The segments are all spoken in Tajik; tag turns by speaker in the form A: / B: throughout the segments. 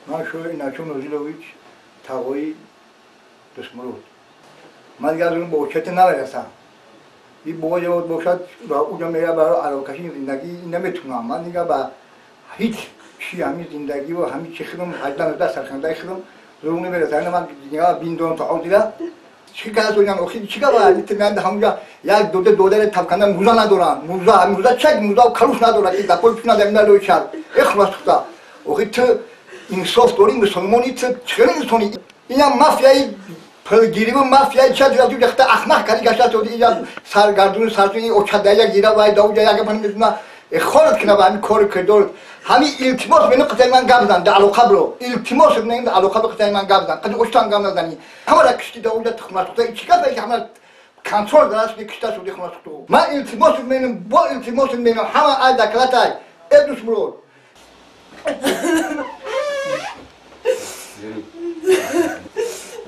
A: Ман шои Начо Нозилович тағои Дустмурод. Ман дигар аз он бо намерасам. Ин бобо ҷавоб бошад, уҷа мера барои аробакашии зиндагӣ наметунам. Ман дигар ба ҳеҷ чи ҳамин зиндагӣ ва ҳамин чи худам 18-19 сархандаи худам зур намерасам. Ман дигар биндорам то ҳозира. Чӣ газ дорам охи чӣ гап итмианд ҳамунҷа як дода додаре тавканда муза надоранд. Муза муза чак муза калуш надорад. Ин дапои пуна замина лои чар. Эхлас тухта. Охи ту инсоф дорӣ мусулмонӣ ту чӣ инсонӣ? Инам мафияи пулгирӣ мафияи ча ҷура ҷухта ахмақ карди гашта тоди инҷа саргардуни сарсуни очадая гира вай дауҷа як гапани мезуна хорат кина ба ҳамин кори кирдор. Ҳамин илтимос мену қитаи ман гап зан, да алоқа биро. Илтимос мену да алоқа биро қитаи ман гап зан. Қади оштан гап назанӣ. Ҳамара кишти дауҷа тухмасухта чӣ гап ки ҳама контрол дорад шуди кишта шуди хунасухта. Ман илтимос мену бо илтимос мену ҳама ай даклатай. Э Дустмурод.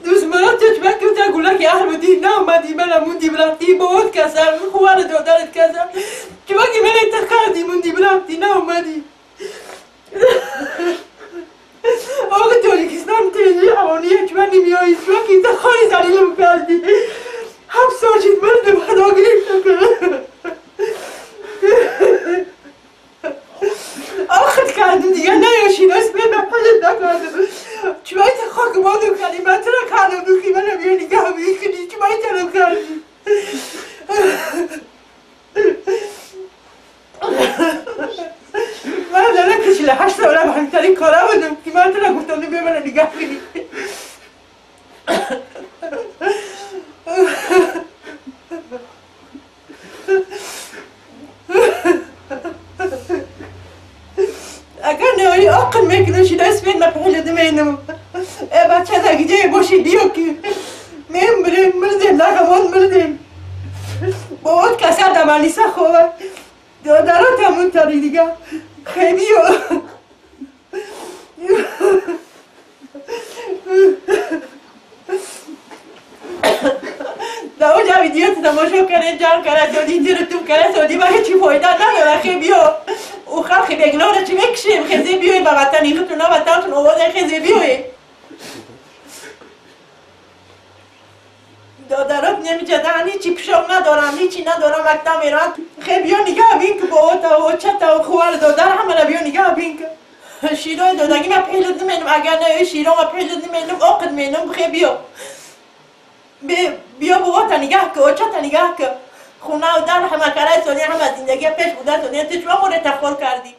B: Дустмурод чашмак تا گولا که اهل بودی نامدی من موندی برفتی بود کسر خوار دادرت کسر چون که من تخردی موندی برفتی نامدی آقا تاجیکستان تیزی حوانیه چون نمیایی چون که تخاری زلیلم کردی 7 سال شد مردم خدا گرفتم آخر کردم دیگه نیاشین اسم من پلت نکردم چون خاک مادو کردی من تو را کردم دوخی من بیا نگاه میکنی چون تو کردی من دارم که 48 سالم مهمترین کارم بودم که من تو را گفتم بیا من نگاه کنی اگر نهایی آقل میکنم شیدا اسمین مپحل دمینم ای بچه دگیجه باشی دیو که میم بریم مردیم نگمان مردیم بابات کسر دمالیسه خوبه دادرات همون تاری دیگه خیلی دا ویدیو تماشا کرده جان کرده دادی تیر تو کرده سعودی ما هیچی فایده نداره خیلی بیا و خلق بگناره چی میکشیم خیلی بیای به وطن خودتون وطنتون آواز خیلی بیای دادرات نمیجدن هیچی پشم ندارم هیچی ندارم مکتب میرن خیلی بیا نگاه بین که با اوتا و چتا و خوار دادر همه بیا نگاه بین که شیرای دادگی من پیلت نمینم اگر نه شیرا من پیلت نمینم عقد مینم خیلی بیا بیا بابا تا نگاه که اوچا تا نگاه که خونه و در همه کرای سونی همه زندگی پیش بوده سونی تو چون مورد تخور کردی.